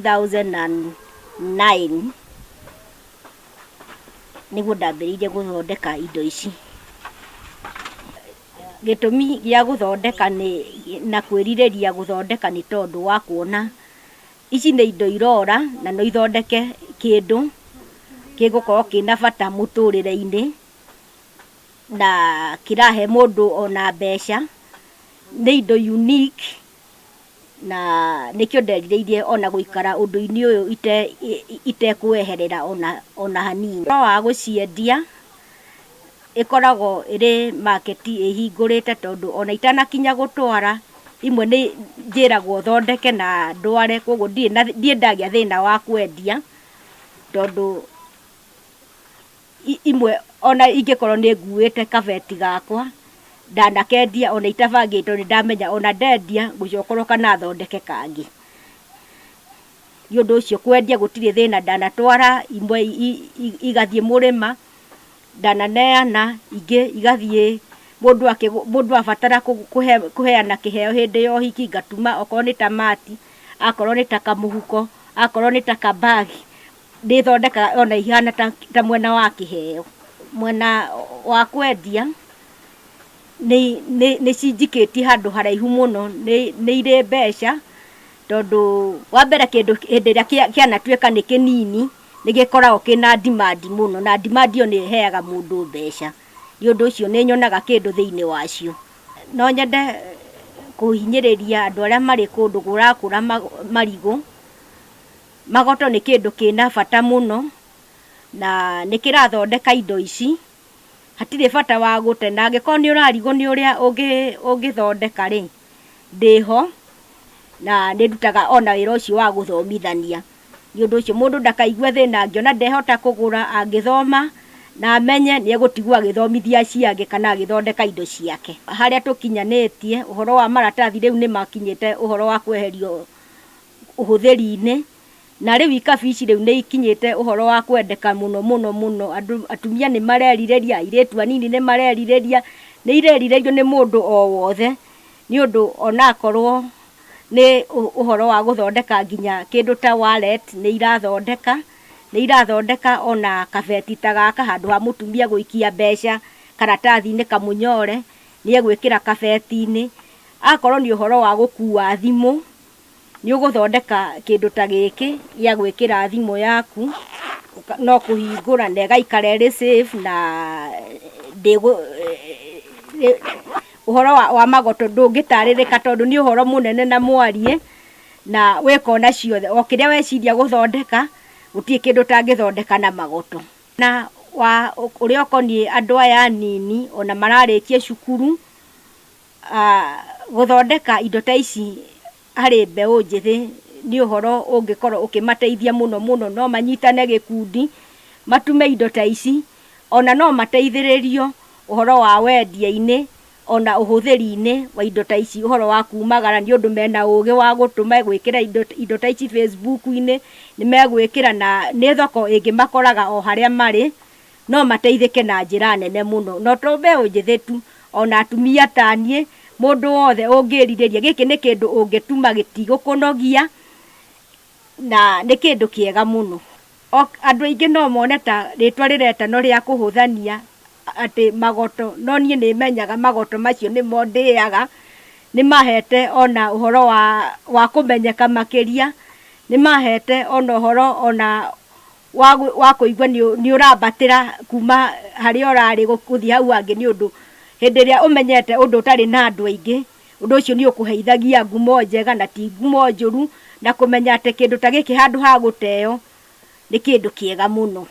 2009 nĩguo ndambĩrĩirie gũthondeka indo ici. Gĩtũmi gĩa gũthondeka nĩ na kwĩrirĩria gũthondeka nĩ tondũ wa kuona ici nĩ indo irora na no ithondeke kĩndũ gĩgũkorwo kĩna bata mũtũrĩre-inĩ na kĩrahe mũndũ ona mbeca. Nĩ indo unique na nĩkĩo nderirĩirie ona gũikara ũndũ-inĩ ũyũ itekweherera ona hanini. Ũhoro wa gũciendia ĩkoragwo ĩrĩ market ĩhingũrĩte tondũ ona itanakinya gũtwara, imwe nĩ njĩragwo thondeke na ndware, koguo ndirĩ ndagĩa thĩna wa kwendia tondũ imwe ona ingĩkorwo nĩ nguĩte kabeti gakwa, ndanakendia ona itabangĩte tondũ nĩ ndamenya ona ndendia ngũcoka ũroka na thondeke kangĩ. Nĩ ũndũ ũcio kwendia gũtirĩ thĩna, ndanatwara imwe igathiĩ mũrĩma, ndananeana ingĩ igathiĩ mũndũ mũndũ abatara kũheana kĩheo hĩndĩ ya ũhiki ngatuma okorwo nĩ ta mati, akorwo nĩ ta kamũhuko, akorwo nĩ ta ka bag, nĩthondekaga ona ihana ta mwena wa kĩheo. Mwena wa kwendia nĩ cinjikĩtie handũ haraihu mũno, nĩ irĩ mbeca tondũ wa mbere kĩndũ hĩndĩ ĩrĩa kĩanatuĩka nĩ kĩnini nĩ gĩkoragwo kĩna demand mũno na demand ĩyo nĩ ĩheaga mũndũ mbeca. Nĩ ũndũ ũcio nĩ nyonaga kĩndũ thĩinĩ wacio. No nyende kũhinyĩrĩria andũ arĩa marĩ kũndũ kũrakũra marigũ. Magoto nĩ kĩndũ kĩna bata mũno na nĩ kĩrathondeka indo ici. Hatirĩ bata wa gũte na angĩkorwo nĩ ũrarigwo nĩ ũrĩa ũngĩthondeka rĩ, ndĩho na nĩ ndutaga ona wĩra ũcio wa gũthomithania. Nĩ ũndũ ũcio mũndũ ndakaigue thĩna angĩona ndehota kũgũra angĩthoma na amenye nĩ egũtigwo agĩthomithia acio angĩ kana agĩthondeka indo ciake. Harĩa tũkinyanĩtie ũhoro wa maratathi rĩu nĩ makinyĩte ũhoro wa kweherio ũhũthĩri-inĩ, na rĩu ikabu ici rĩu nĩ ikinyĩte ũhoro wa kwendeka mũno mũno mũno, andũ atumia nĩ marerirĩria, airĩtu anini nĩ marerirĩria, nĩ irerirĩrio nĩ mũndũ o wothe, nĩ ũndũ onakorwo nĩ ũhoro wa gũthondeka nginya kĩndũ ta wallet nĩ irathondeka, nĩ irathondeka ona kabeti ta gaka handũ ha mũtumia gũikia mbeca karatathi-inĩ kamũnyore, nĩ egwĩkĩra kabeti-inĩ, akorwo nĩ ũhoro wa gũkua thimũ, nĩ ũgũthondeka kĩndũ ta gĩkĩ gĩa gwĩkĩra thimũ yaku, no kũhingũra na ĩgaikara ĩrĩ safe na ũhoro wa magoto ndũngĩtarĩrĩka tondũ nĩ ũhoro mũnene na mwariĩ, na wĩ kona ciothe, o kĩrĩa weciria gũthondeka, gũtirĩ kĩndũ ũtangĩthondeka na magoto. Na wa ũrĩa ũkoniĩ andũ aya anini ona mararĩkia cukuru, Gũthondeka indo ta ici harĩ mbeũ njĩthĩ nĩ ũhoro ũngĩkorwo ũkĩmateithia mũno mũno. No manyitane gĩkundi, matume indo ta ici, ona no mateithĩrĩrio ũhoro wa wendia-inĩ, ona ũhũthĩri-inĩ wa indo ta ici ũhoro wa kumagara nĩ ũndũ mena ũgĩ wa gũtũma gwĩkĩra indo ta ici Facebook-inĩ, nĩ megwĩkĩra na nĩ thoko ĩngĩmakoraga o harĩa marĩ. No mateithĩke na njĩra nene mũno. No to mbeũ njĩthĩ tu, o na atumia ta niĩ, mũndũ wothe ũngĩrirĩria, gĩkĩ nĩ kĩndũ ũngĩtuma gĩtigũkũnogia, na nĩ kĩndũ kĩega mũno. Andũ aingĩ no mone ta rĩtwa rĩretanwo rĩa kũhũthania atĩ magoto, no niĩ nĩ menyaga magoto macio nĩmo ndĩaga, nĩ mahete ona ũhoro wa kũmenyeka makĩria, nĩ mahete ona ũhoro ona wa kũigua nĩ ũrambatĩra kuma harĩa ũrarĩ gũthiĩ hau hangĩ nĩ ũndũ hĩndĩ ĩrĩa ũmenyete ũndũ ũtarĩ na andũ aingĩ, ũndũ ũcio nĩ ũkũheithagia ngumo njega na ti ngumo njũru, na kũmenya atĩ kĩndũ ta gĩkĩ handũ ha gũteo nĩ kĩndũ kĩega mũno.